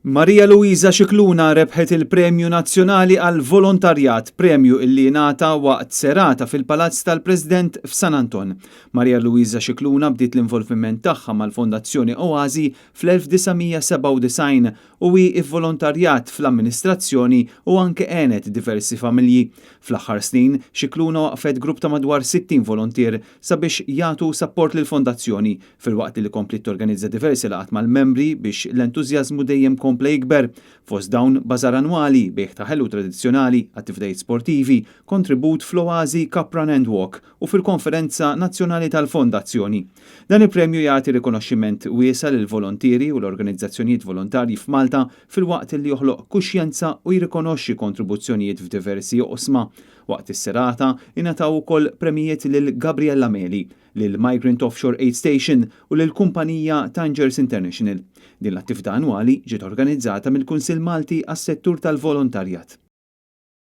Maria Luisa Scicluna rebħet il-Premju Nazzjonali għal Volontarjat, premju illi ngħata waqt serata fil-Palazz tal-President f'San Anton. Maria Luisa Scicluna bdiet l-involviment tagħha mal-Fondazzjoni Oasi fl-1997 u hi ivvolontarjat fl-amministrazzjoni u anke għenet diversi familji. Fl-aħħar snin, Scicluna waqfet grupp ta' madwar 60 volontier sabiex jagħtu sapport lill-fondazzjoni, filwaqt li kompliet torganizza diversi laqgħat mal-membri biex l-entużjażmu dejjem kompla jikber. Fost dawn bażar annwali, bejgħ ta' ħelu tradizzjonali, attivitajiet sportivi, kontribut fl-Oasi Cup Run and Walk u fil-Konferenza Nazzjonali tal-Fondazzjoni. Dan il-premju jagħti rikonoxximent wiesa' lill-volontieri u l-organizzazzjonijiet volontarji f'Malta, filwaqt li joħloq kuxjenza u jirrikonoxxi kontribuzzjonijiet f'diversi oqsma. Waqt is-serata ingħataw ukoll premijiet lil Gabriella Meli, lil Migrant Offshore Aid Station u lil kumpanija Tangers International. Din l-attività annwali ġiet organizzata mill-Kunsill Malti għas-settur tal-volontarjat.